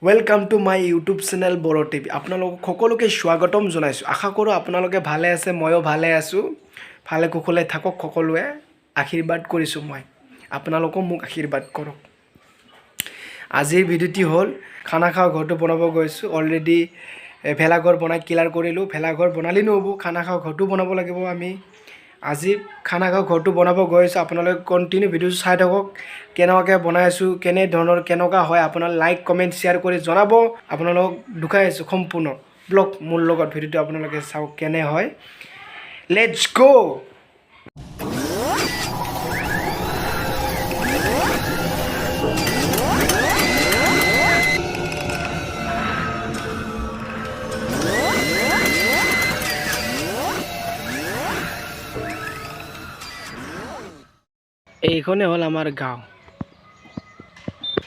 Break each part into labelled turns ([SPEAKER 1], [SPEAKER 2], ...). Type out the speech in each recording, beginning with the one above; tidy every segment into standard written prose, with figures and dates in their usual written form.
[SPEAKER 1] Welcome to my YouTube channel Bodo TV. আপোনালোকক সকলোকে স্বাগতম জনাইছোঁ। আশা কৰোঁ আপোনালোকে ভালে আছে, ময়ো ভালে আছোঁ। ভালে কুশলে থাকক সকলোৱে, আশীৰ্বাদ কৰিছোঁ মই। আপোনালোকেও মোক আশীৰ্বাদ কৰক। আজিৰ ভিডিঅ'টি হ'ল খানা খোৱা ঘৰটো বনাব গৈছোঁ। অলৰেডি ভেলাঘৰ বনাই ক্লিয়াৰ কৰিলোঁ। ভেলাঘৰ বনালেই নহ'ব, খানা খোৱা ঘৰটো বনাব লাগিব। আমি আজি খানা খোৱা ঘৰটো বনাব গৈ আছোঁ। আপোনালোকে কণ্টিনিউ ভিডিঅ'টো চাই থাকক, কেনেকুৱাকৈ বনাই আছোঁ, কেনেধৰণৰ কেনেকুৱা হয়, আপোনালোকে লাইক, কমেণ্ট, শ্বেয়াৰ কৰি জনাব। আপোনালোকক দেখাই আছোঁ সম্পূৰ্ণ ব্লগ। মোৰ লগত ভিডিঅ'টো আপোনালোকে চাওক কেনে হয়। Let's go. এইখনেই হ'ল আমাৰ গাঁও।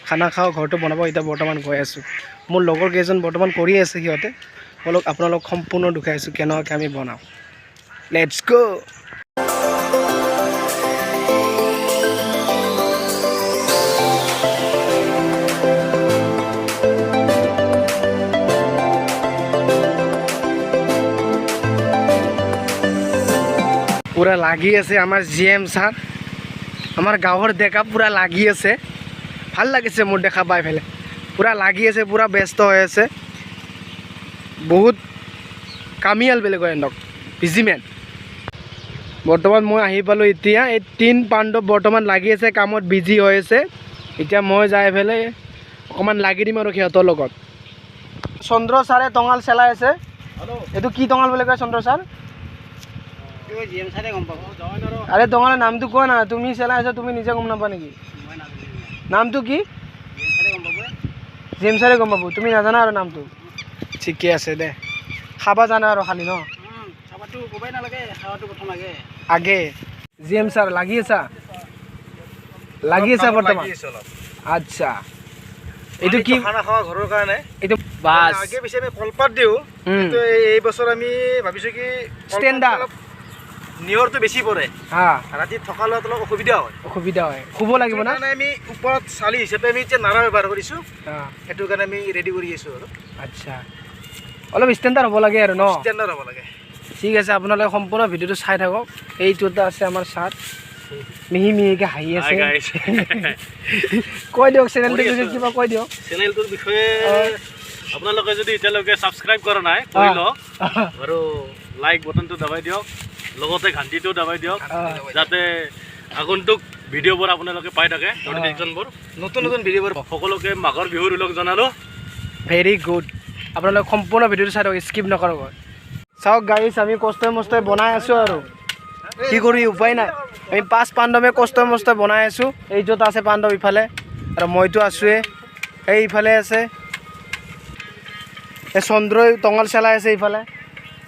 [SPEAKER 1] খানা খাওঁ ঘৰটো বনাব এতিয়া বৰ্তমান গৈ আছোঁ। মোৰ লগৰ কেইজন বৰ্তমান কৰি আছে সিহঁতে। অলপ আপোনালোক সম্পূৰ্ণ দেখাই আছোঁ কেনেকুৱাকৈ আমি বনাওঁ। Let's go. পূৰা লাগি আছে আমাৰ জি এম ছাৰ, আমাৰ গাঁৱৰ ডেকা পূৰা লাগি আছে। ভাল লাগিছে মোৰ দেখা পাই পেলাই। পূৰা লাগি আছে, পূৰা ব্যস্ত হৈ আছে। বহুত কামিয়াল বুলি কয় এহঁতক, বিজি মেন। বৰ্তমান মই আহি পালোঁ এতিয়া। এই তিন পাণ্ডৱ বৰ্তমান লাগি আছে, কামত বিজি হৈ আছে। এতিয়া মই যাই পেলাই অকণমান লাগি দিম আৰু সিহঁতৰ লগত। চন্দ্ৰ ছাৰে টঙাল চেলাই আছে। এইটো কি টঙাল বুলি কয় চন্দ্ৰ ছাৰ? আৰে টঙালৰ নামটো কোৱা না। তুমি চেলাই আছা, তুমি নিজে গম নাপা নেকি? নামটো কি? জিম ছাৰে গম পাব, তুমি নাজানা আৰু নামটো। ঠিকে আছে দে, খাবা জানা আৰু খালি ন আগে। জি এম ছাৰ লাগি আছা, লাগি আছা বৰ্তমান? আচ্ছা, এইটো কি?
[SPEAKER 2] খানা খোৱা ঘৰৰ কাৰণে।
[SPEAKER 1] এইটো বাছ।
[SPEAKER 2] আগে পিছে আমি কলপাত দিওঁ, কিন্তু এই বছৰ আমি ভাবিছোঁ কি কলপাত
[SPEAKER 1] Standard.
[SPEAKER 2] অলপ নিয়ৰটো বেছি পৰে,
[SPEAKER 1] হা,
[SPEAKER 2] ৰাতি থকা লোৱাত অলপ অসুবিধা হয়।
[SPEAKER 1] অসুবিধা হয়, শুব লাগিব না।
[SPEAKER 2] সেইটো কাৰণে আমি ওপৰত চালি হিচাপে আমি এতিয়া নাৰা ব্যৱহাৰ কৰিছোঁ।
[SPEAKER 1] হা,
[SPEAKER 2] সেইটো কাৰণে আমি ৰেডি কৰি আছোঁ আৰু।
[SPEAKER 1] আচ্ছা, অলপ ষ্টেণ্ডাৰ্ড হ'ব লাগে আৰু ন?
[SPEAKER 2] ষ্টেণ্ডাৰ্ড হ'ব লাগে।
[SPEAKER 1] ঠিক আছে, আপোনালোকে সম্পূৰ্ণ ভিডিঅ'টো চাই থাকক। এইটো এটা আছে আমাৰ ছাৰ, মিহি মিহিকৈ হাঁহি আছে। কৈ দিয়ক চেনেলটোৰ বিষয়ে কিবা কৈ দিয়ক।
[SPEAKER 3] চেনেলটোৰ বিষয়ে আপোনালোকে যদি এতিয়ালৈকে ছাবস্ক্ৰাইব কৰা নাই, কৰি লওক আৰু লাইক বটনটো দবাই দিয়ক, লগতে ঘাণ্টিটোও দবাই দিয়ক, যাতে আগন্তুক ভিডিঅ'বোৰ আপোনালোকে পাই থাকে, নটিফিকেশ্যনবোৰ।
[SPEAKER 2] নতুন নতুন ভিডিঅ'বোৰ।
[SPEAKER 3] সকলোকে মাঘৰ বিহুৰ ওলগ জনালোঁ।
[SPEAKER 1] Very good. আপোনালোকে সম্পূৰ্ণ ভিডিঅ'টো চাই থাকক, স্কিপ নকৰিব। চাওক গাইছ, আমি কষ্টই মষ্টই বনাই আছোঁ আৰু কি কৰি উপায় নাই। আমি পাঁচ পাণ্ডৱে কষ্টই মষ্টই বনাই আছোঁ। এইটোত আছে পাণ্ডৱ ইফালে আৰু মইতো আছোঁৱে। এই ইফালে আছে এই চন্দ্ৰই টঙাল চেলাই আছে ইফালে।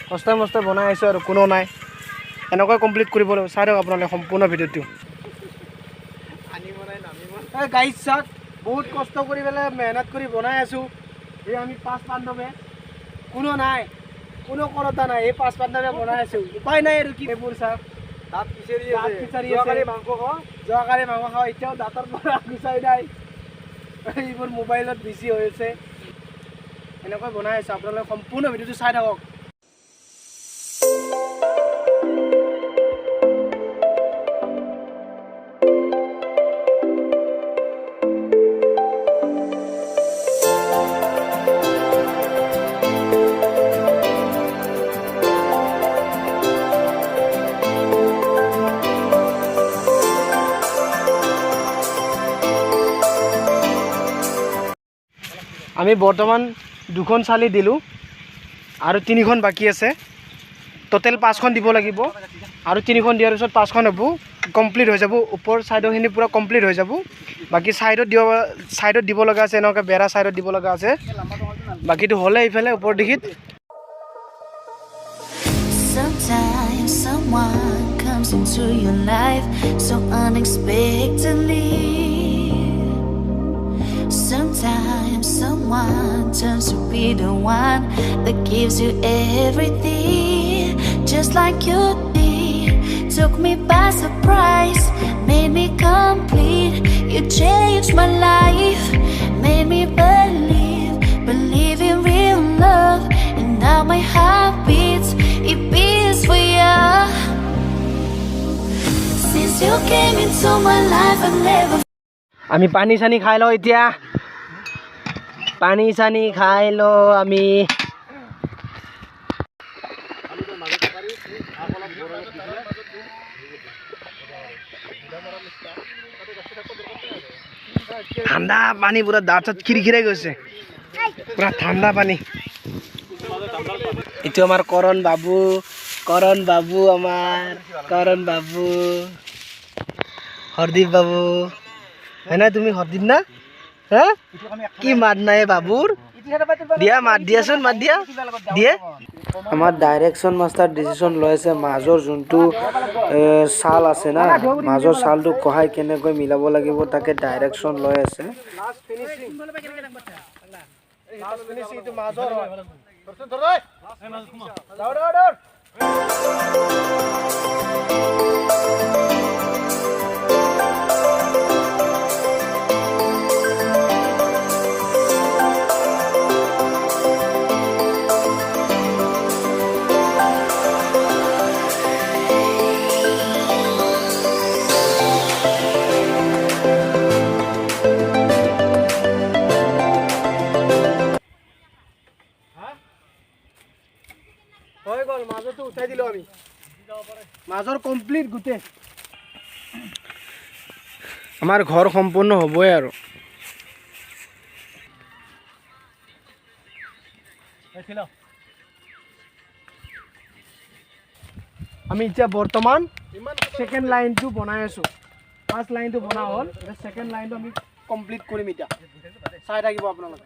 [SPEAKER 1] কষ্টই মষ্টই বনাই আছোঁ আৰু কোনো নাই, এনেকৈ কমপ্লিট কৰিব লাগিব। চাই থাকক আপোনালোকে সম্পূৰ্ণ ভিডিঅ'টো। এই গাইছ চাওক, বহুত কষ্ট কৰি পেলাই মেহনত কৰি বনাই আছোঁ। এই আমি পাঁচ পাণ্ডৱে, কোনো নাই, কোনো কৰোতা নাই, এই পাঁচ পাণ্ডৱে বনাই আছোঁ। উপায় নাই আৰু কি। এইবোৰ চাওক।
[SPEAKER 2] দাঁত বিচাৰি
[SPEAKER 1] দাঁত বিচাৰি আছে।
[SPEAKER 2] যোৱাকালি মাংস খোৱা।
[SPEAKER 1] যোৱাকালি মাংস খাওঁ, এতিয়াও দাঁতৰ পৰা গুচাই নাই। এইবোৰ মোবাইলত বিজি হৈ আছে। এনেকৈ বনাই আছোঁ, আপোনালোকে সম্পূৰ্ণ ভিডিঅ'টো চাই থাকক। আমি বৰ্তমান দুখন চালি দিলোঁ আৰু তিনিখন বাকী আছে। টোটেল পাঁচখন দিব লাগিব আৰু তিনিখন দিয়াৰ পিছত পাঁচখন হ'ব, কমপ্লিট হৈ যাব। ওপৰ ছাইডৰখিনি পূৰা কমপ্লিট হৈ যাব। বাকী ছাইডত দিব লগা আছে, এনেকুৱা বেৰা ছাইডত দিব লগা আছে। বাকীটো হ'লে ইফালে ওপৰ দিশিত।
[SPEAKER 4] Sometimes someone comes into your life so unexpectedly. Sometimes someone turns to be the one that gives you everything, just like you did. Took me by surprise, made me complete. You changed my life, made me believe. life I've never
[SPEAKER 1] আমি পানী চানী খাই লওঁ এতিয়া। পানী চানী খাই লওঁ আমি। ঠাণ্ডা পানী পুৰা দাঁত চাত খিৰখিৰাই গৈছে, পুৰা ঠাণ্ডা পানী। এইটো আমাৰ কৰণ বাবু, কৰণ বাবু, আমাৰ কৰণ বাবু, হৰদীপ বাবু হয় না? তুমি হৰদীপ না? হা, কি মাত নাই বাবুৰ? দিয়া মাত দিয়াচোন, মাত দিয়া দিয়ে। আমাৰ ডাইৰেকশ্যন মাষ্টাৰ ডিচিশ্যন লৈ আছে, মাজৰ যোনটো ছাল আছে না, মাজৰ ছালটো কহাই কেনেকৈ মিলাব লাগিব তাকে ডাইৰেকশ্যন লৈ আছে। হৈ গ'ল, মাজতো উঠাই দিলোঁ আমি, মাজৰ কমপ্লিট গোটেই আমাৰ ঘৰ সম্পূৰ্ণ হ'বই আৰু। আমি এতিয়া বৰ্তমান ছেকেণ্ড লাইনটো বনাই আছোঁ। ফাৰ্ষ্ট লাইনটো বনা হ'ল, এতিয়া ছেকেণ্ড লাইনটো আমি কমপ্লিট কৰিম এতিয়া, চাই থাকিব আপোনালোকে।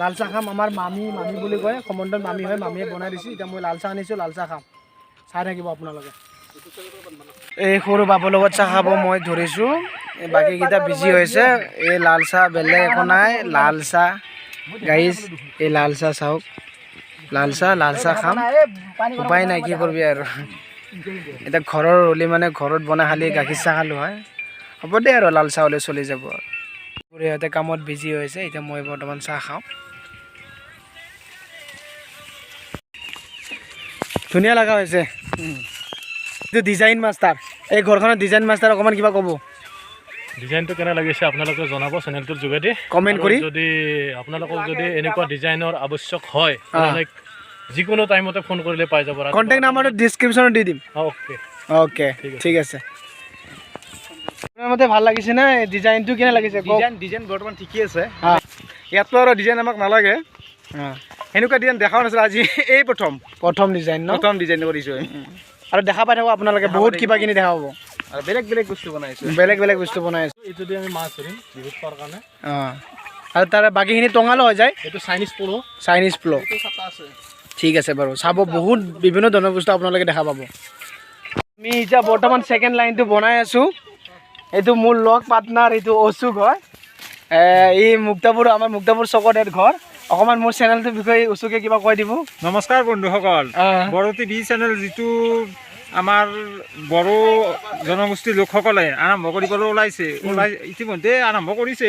[SPEAKER 1] লাল চাহ খাম। আমাৰ মামী, মামী বুলি কয়, সম্বন্ধত মামী হয়, মামীয়ে বনাই দিছে। এতিয়া মই লাল চাহ আনিছোঁ, লাল চাহ খাম, চাই থাকিব আপোনালোকে। এই সৰু বাবুৰ লগত চাহ খাব মই ধৰিছোঁ, এই বাকীকেইটা বিজি হৈছে। এই লাল চাহ বেলেগ একো নাই, লাল চাহ গাইজ, এই লাল চাহ চাওক, লাল চাহ, লাল চাহ খাম, উপায় নাই কি কৰিবি আৰু। এতিয়া ঘৰৰ হ'লে মানে ঘৰত বনাই খালি গাখীৰ চাহ খালোঁ হয়, হ'ব দে আৰু, লাল চাহ হ'লে চলি যাব আৰু। সিহঁতে কামত বিজি হৈছে, এতিয়া মই বৰ্তমান চাহ খাওঁ। ধুনীয়া লগা হৈছে। এইটো ডিজাইন মাষ্টাৰ, এই ঘৰখনৰ ডিজাইন মাষ্টাৰ, অকণমান কিবা ক'ব?
[SPEAKER 3] ডিজাইনটো কেনে লাগিছে আপোনালোকে জনাব চেনেলটোৰ যোগেদি
[SPEAKER 1] কমেণ্ট
[SPEAKER 3] আৰু
[SPEAKER 1] কৰি।
[SPEAKER 3] যদি আপোনালোকক যদি এনেকুৱা ডিজাইনৰ আৱশ্যক হয়, তেনেহ'লে যিকোনো টাইমতে ফোন কৰিলে পাই যাব। ৰাতিপুৱা।
[SPEAKER 1] কণ্টেক্ট নাম্বাৰটো ডিছক্ৰিপশ্যনত দি দিম।
[SPEAKER 3] অ'কে।
[SPEAKER 1] অ'কে,
[SPEAKER 3] ঠিক আছে।
[SPEAKER 1] ঠিক আছে। আপোনাৰ মতে ভাল লাগিছে নে? ডিজাইনটো কেনে লাগিছে কওক?
[SPEAKER 2] ডিজাইন বৰ্তমান ঠিকেই আছে। ইয়াততো আৰু ডিজাইন আমাক নালাগে, সেনেকুৱা ডিজাইন দেখাও নাছিল, আজি এই প্ৰথম।
[SPEAKER 1] প্ৰথম ডিজাইন ন?
[SPEAKER 2] প্ৰথম ডিজাইন কৰিছোঁ আমি।
[SPEAKER 1] আৰু দেখা পাই থাকোঁ আপোনালোকে, বহুত কিবা কিনি দেখা পাব।
[SPEAKER 2] আৰু বেলেগ বেলেগ বস্তু বনাইছোঁ।
[SPEAKER 1] বেলেগ বেলেগ বস্তু বনাই আছোঁ।
[SPEAKER 3] এইটো দি আমি মাছ ধৰিম বিহুত খোৱাৰ কাৰণে।
[SPEAKER 1] আৰু তাৰে বাকীখিনি টঙালো হৈ যায়।
[SPEAKER 3] এইটো চাইনিজ পল'।
[SPEAKER 1] চাইনিজ পল', ঠিক আছে বাৰু, চাব বহুত বিভিন্ন ধৰণৰ বস্তু আপোনালোকে দেখা পাব। আমি এতিয়া বৰ্তমান ছেকেণ্ড লাইনটো বনাই আছোঁ। এইটো মোৰ লগ পাৰ্টনাৰ, এইটো অশোক হয়। এই মুক্তাপুৰ, আমাৰ মুক্তাপুৰ চকত ইয়াত ঘৰ। অকণমান মোৰ চেনেলটোৰ বিষয়ে অশোকে কিবা কৈ দিব।
[SPEAKER 5] নমস্কাৰ বন্ধুসকল, বড়ো টিভি চেনেল যিটো আমাৰ বড়ো জনগোষ্ঠীৰ লোকসকলে আৰম্ভ কৰিবলৈ ওলাইছে, ওলাই ইতিমধ্যে আৰম্ভ কৰিছে।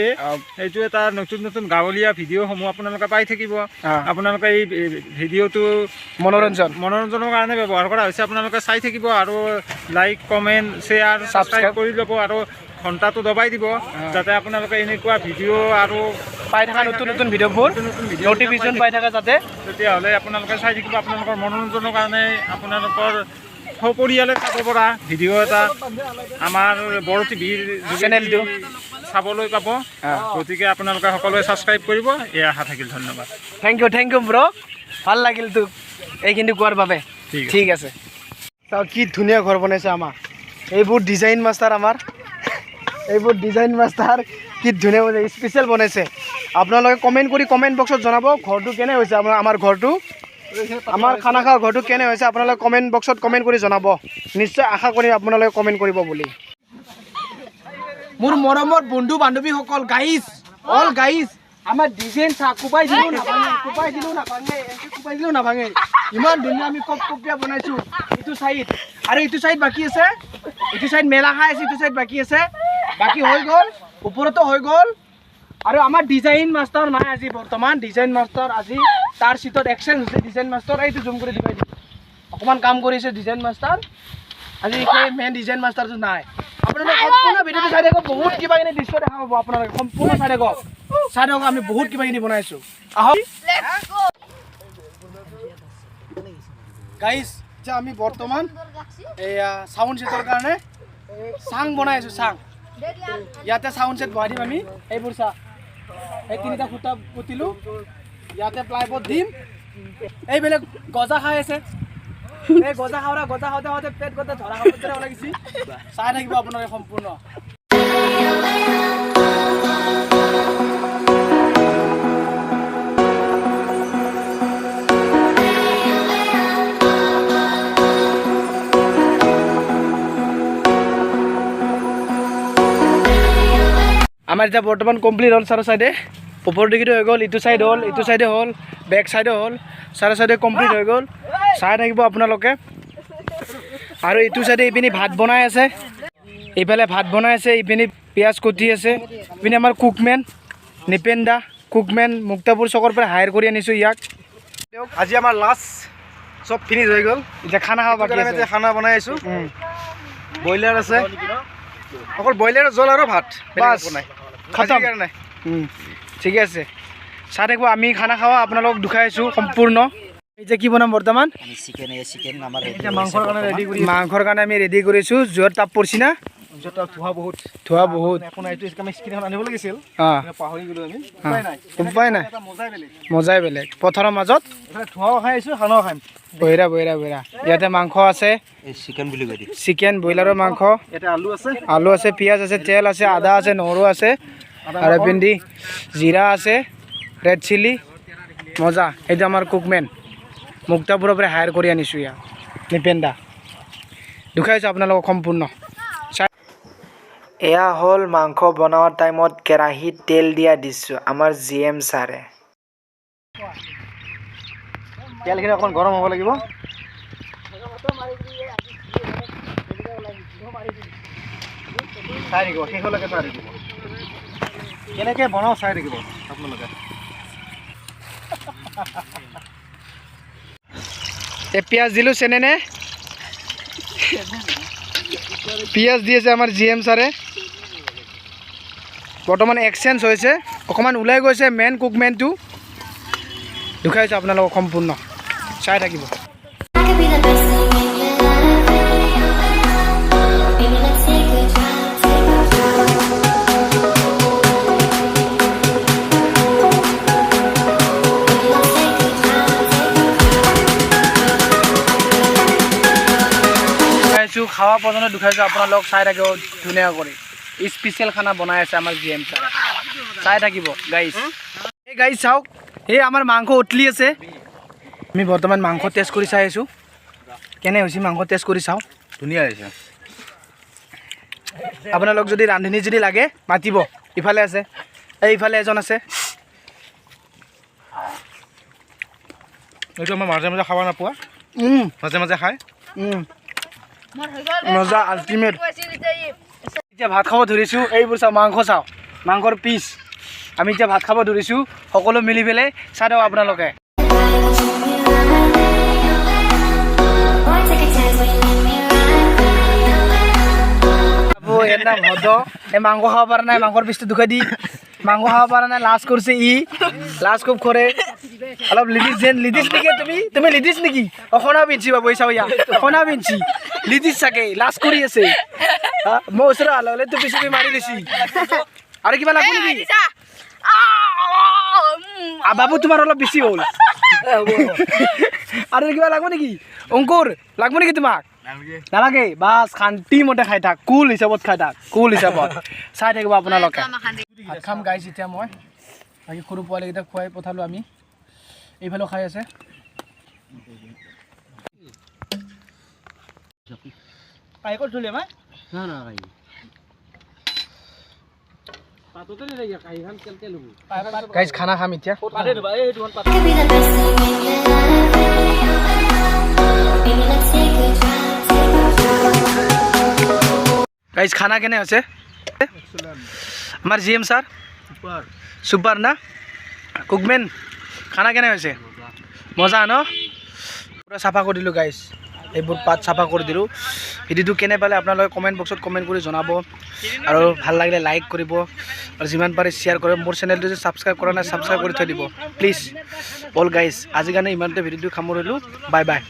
[SPEAKER 5] সেইটো এটা নতুন নতুন গাঁৱলীয়া ভিডিঅ'সমূহ আপোনালোকে পাই থাকিব। আপোনালোকে এই ভিডিঅ'টো মনোৰঞ্জনৰ কাৰণে ব্যৱহাৰ কৰা হৈছে, আপোনালোকে চাই থাকিব আৰু লাইক, কমেণ্ট, শ্বেয়াৰ, ছাবস্ক্ৰাইব কৰি ল'ব আৰু ঘণ্টাটো দবাই দিব, যাতে আপোনালোকে এনেকুৱা ভিডিঅ' আৰু
[SPEAKER 1] পাই থকা নতুন নতুন ভিডিঅ'বোৰ নটিফিকেশ্যন পাই থাকে যাতে।
[SPEAKER 5] তেতিয়াহ'লে আপোনালোকে চাই থাকিব। আপোনালোকৰ মনোৰঞ্জনৰ কাৰণে আপোনালোকৰ সপৰিয়ালে চাব পৰা ভিডিঅ' এটা আমাৰ বড়ো টিভিৰ
[SPEAKER 1] চেনেলটো
[SPEAKER 5] চাবলৈ পাব। গতিকে আপোনালোকে সকলোৱে ছাবস্ক্ৰাইব কৰিব, এই আশা থাকিল। ধন্যবাদ।
[SPEAKER 1] Thank you, thank you bro, ভাল লাগিল তোক এইখিনি কোৱাৰ বাবে। ঠিক আছে। চাওক কি ধুনীয়া ঘৰ বনাইছে আমাৰ, এইবোৰ ডিজাইন মাষ্টাৰ আমাৰ, এইবোৰ ডিজাইন মাষ্টাৰ কি ধুনীয়া বনাইছে, স্পেচিয়েল বনাইছে। আপোনালোকে কমেণ্ট কৰি কমেণ্ট বক্সত জনাব ঘৰটো কেনে হৈছে, আমাৰ ঘৰটো, আমাৰ খানা খোৱা ঘৰটো কেনে হৈছে আপোনালোকে কমেণ্ট বক্সত কমেণ্ট কৰি জনাব। নিশ্চয় আশা কৰিম আপোনালোকে কমেণ্ট কৰিব বুলি। মোৰ মৰমৰ বন্ধু বান্ধৱীসকল, গাইজ, অল গাইজ, আমাৰ ডিজাইন চা, কোবাই দিলেও নাভাঙে, কোবাই দিলেও নাভাঙে, এনেকৈ কোবাই দিলেও নাভাঙে। ইমান ধুনীয়া আমি কপ কপীয়া বনাইছোঁ। ইটো চাইড আৰু ইটো চাইড বাকী আছে, ইটো চাইড মেলা খাই আছে, ইটো চাইড বাকী আছে, বাকী হৈ গ'ল। ওপৰতো হৈ গ'ল। আৰু আমাৰ ডিজাইন মাষ্টাৰ নাই আজি বৰ্তমান। ডিজাইন মাষ্টাৰ আজি তাৰ চিটত এক্সচেঞ্জ হৈছে। ডিজাইন মাষ্টাৰ এইটো জুম কৰি দিবা, অকণমান কাম কৰিছে ডিজাইন মাষ্টাৰ আজি। সেই মেইন ডিজাইন মাষ্টাৰটো নাই। আপোনালোকে সম্পূৰ্ণ ভিডিঅ'টো চাই থাকক, বহুত কিবা কিবি দৃশ্য দেখা পাব আপোনালোকে। সম্পূৰ্ণ চাই থাকক, চাই থাকক, আমি বহুত কিবা কিবি বনাইছোঁ। আহক গাইজ, এতিয়া আমি বৰ্তমান এয়া চাউণ্ড ছেটৰ কাৰণে চাং বনাই আছোঁ, চাং। ইয়াতে চাউণ্ড ছেট বহাই দিম আমি। এইবোৰ চা, এই তিনিটা খুঁটা পুতিলোঁ, ইয়াতে প্লাইবৰ্ড দিম। এইবিলাক গজা খাই আছে। এই গজা খাওঁতে গজা খাওঁতে খাওঁতে পেট গোটেই ধৰা খাব দৰে ওলাই গৈছে। চাই থাকিব আপোনালোকে সম্পূৰ্ণ। আমাৰ এতিয়া বৰ্তমান কমপ্লিট হ'ল। চাৰ চাইডে ওপৰ দিগিটো হৈ গ'ল, ইটো চাইড হ'ল, ইটো চাইডে হ'ল, বেক চাইডে হ'ল, চাৰ চাইডে কমপ্লিট হৈ গ'ল। চাই থাকিব আপোনালোকে। আৰু ইটো চাইডে ইপিনে ভাত বনাই আছে, এইফালে ভাত বনাই আছে, ইপিনে পিঁয়াজ কুটি আছে। ইপিনে আমাৰ কুকমেন নিপেন দা, কুকমেন মুক্তাপুৰ চকৰ পৰা হায়াৰ কৰি আনিছোঁ ইয়াক।
[SPEAKER 2] আজি আমাৰ লাষ্ট চব ফিনিছ হৈ গ'ল।
[SPEAKER 1] এতিয়া খানা খাব বাকী
[SPEAKER 2] আমি
[SPEAKER 1] আছে।
[SPEAKER 2] এতিয়া খানা বনাই আছোঁ। ব্ৰইলাৰ আছে, অকল ব্ৰইলাৰৰ জোল আৰু ভাত, বেলেগ
[SPEAKER 1] বাছ।
[SPEAKER 2] একো নাই।
[SPEAKER 1] খতম।
[SPEAKER 2] আজিৰ কাৰণে।
[SPEAKER 1] ঠিকে আছে, চাই থাকিব। আমি খানা খাওঁ, আপোনালোকক দুখাই আছোঁ সম্পূৰ্ণ। এতিয়া কি বনাম বৰ্তমান?
[SPEAKER 6] চিকেন, এই চিকেন আমাৰ ready
[SPEAKER 2] এতিয়া
[SPEAKER 6] হৈছে
[SPEAKER 2] মাংসৰ কাৰণে
[SPEAKER 6] বৰ্তমান।
[SPEAKER 2] ৰেডি কৰি।
[SPEAKER 1] মাংসৰ কাৰণে আমি ৰেডি কৰিছোঁ। জুইত তাপ পৰিছে না?
[SPEAKER 2] য'ত তাত ধোঁৱা বহুত।
[SPEAKER 1] ধোঁৱা বহুত।
[SPEAKER 2] একো নাই, এইটো আমি স্ক্ৰীণখন আনিব লাগিছিল, পাহৰি গ'লো আমি। উপায় নাই।
[SPEAKER 1] উপায় নাই।
[SPEAKER 2] এটা মজাই বেলেগ।
[SPEAKER 1] মজাই বেলেগ পথাৰৰ মাজত।
[SPEAKER 2] এইফালে ধোঁৱাও খাই আছোঁ, খানাও খাম।
[SPEAKER 1] বহিৰা বহিৰা বহিৰা। ইয়াতে মাংস আছে।
[SPEAKER 6] এই চিকেন বুলি কৈ দিয়ে।
[SPEAKER 1] চিকেন, ব্ৰইলাৰৰ মাংস।
[SPEAKER 2] ইয়াতে আলু আছে।
[SPEAKER 1] আলু আছে, পিঁয়াজ আছে, তেল আছে, আদা আছে, নহৰু আছে আৰু ভেন্দি, জিৰা আছে, ৰেড চিলি। মজা। এইটো আমাৰ কুকমেন, মুক্তাপুৰৰ পৰা হায়াৰ কৰি আনিছোঁ ইয়াক, নিপেন দা। দুখাইছোঁ আপোনালোকক সম্পূৰ্ণ। এয়া হ'ল মাংস বনোৱা টাইমত কেৰাহীত তেল দিয়া দৃশ্য, আমাৰ জি এম ছাৰে।
[SPEAKER 2] তেলখিনি অকণমান গৰম হ'ব লাগিব। চাই থাকিব, শেষলৈকে চাই থাকিব, কেনেকৈ বনাওঁ চাই থাকিব আপোনালোকে।
[SPEAKER 1] এই পিঁয়াজ দিলোঁ, চেনেনে পিঁয়াজ দি আছে আমাৰ জি এম ছাৰে। বৰ্তমান এক্সচেঞ্জ হৈছে, অকণমান ওলাই গৈছে মেইন কুকমেনটো। দুখাইছোঁ আপোনালোকক সম্পূৰ্ণ, চাই থাকিব।
[SPEAKER 4] I could be the best thing in your life. Baby, let's take a drive, take a drive. Baby, let's take a drive, take a
[SPEAKER 1] দুখাইছোঁ, খাৱা পৰ্যন্ত দুখাইছোঁ আপোনালোক। চাই থাকিব ধুনীয়া কৰি। স্পেচিয়েল খানা বনাই আছে আমাৰ জি এম ছাৰে, চাই থাকিব গাইজ। এই গাইজ চাওক, এই আমাৰ মাংস উতলি আছে। আমি বৰ্তমান মাংস টেষ্ট কৰি চাই আছোঁ কেনে হৈছে। মাংস টেষ্ট কৰি চাওঁ।
[SPEAKER 2] ধুনীয়া হৈছে।
[SPEAKER 1] আপোনালোক যদি ৰান্ধনি যদি লাগে মাতিব। ইফালে আছে, এই ইফালে এজন আছে।
[SPEAKER 2] এইটো আমাৰ মাজে মাজে খাব নোপোৱা, মাজে মাজে খায়।
[SPEAKER 1] মজা, আল্টিমেট। এতিয়া ভাত খাব ধৰিছোঁ। এইবোৰ চাওঁ, মাংস চাওঁ, মাংসৰ পিচ। আমি এতিয়া ভাত খাব ধৰিছোঁ সকলো মিলি পেলাই। চাই দিয়ক আপোনালোকে।
[SPEAKER 4] Boy, take a chance when you let me ride.
[SPEAKER 1] বাবু, এৰ নাম হদ। এই মাংস খাব পৰা নাই, মাংসৰ পিচটো দুখাই দি মাংস খাব পৰা নাই। লাজ কৰিছে ই, লাজ খুব কৰে। অলপ লিডিছ যেন, লিডিছ নেকি তুমি? তুমি লিডিছ নেকি? অ, সোণা পিন্ধছি বাবু, এই চাব ইয়া সোণা পিন্ধছি, লিডিছ চাগে, লাজ কৰি আছে। হা, মই ওচৰত অহাৰ লগে লগে টুপি চুপি মাৰি দিছি। আৰু কিবা লাগব নেকি? বাবু, তোমাৰ অলপ বেছি হ'ল। আৰু কিবা লাগব নেকি? অংকুৰ, লাগব নেকি তোমাক? নালাগে। বাছ, শান্তি মতে খাই থাক, কুল হিচাপত খাই থাক, কুল হিচাপত। চাই থাকিব আপোনালোকে। ভাত খাম গাইছ এতিয়া মই। বাকী সৰু পোৱালিকেইটা খুৱাই পঠালোঁ আমি। এইফালেও খাই আছে। গাইজ, খানা খাম এতিয়া।
[SPEAKER 4] I could be the best thing in your life. Baby, let's take a drive, take a drive.
[SPEAKER 1] Guys, খানা কেনে হৈছে? আমাৰ জি এম ছাৰ, ছুপাৰ না? কুকমেন, খানা কেনে হৈছে? মজা ন? পূৰা চাফা কৰি দিলোঁ গাইজ, এইবোৰ পাত চাফা কৰি দিলোঁ। ভিডিঅ'টো কেনে পালে আপোনালোকে কমেণ্ট বক্সত কমেণ্ট কৰি জনাব আৰু ভাল লাগিলে লাইক কৰিব আৰু যিমান পাৰে শ্বেয়াৰ কৰিব। মোৰ চেনেলটো যদি ছাবস্ক্ৰাইব কৰা নাই, ছাবস্ক্ৰাইব কৰি থৈ দিব প্লিজ। অল গাইজ, আজিৰ কাৰণে ইমানতে ভিডিঅ'টো সামৰিলোঁ। Bye bye.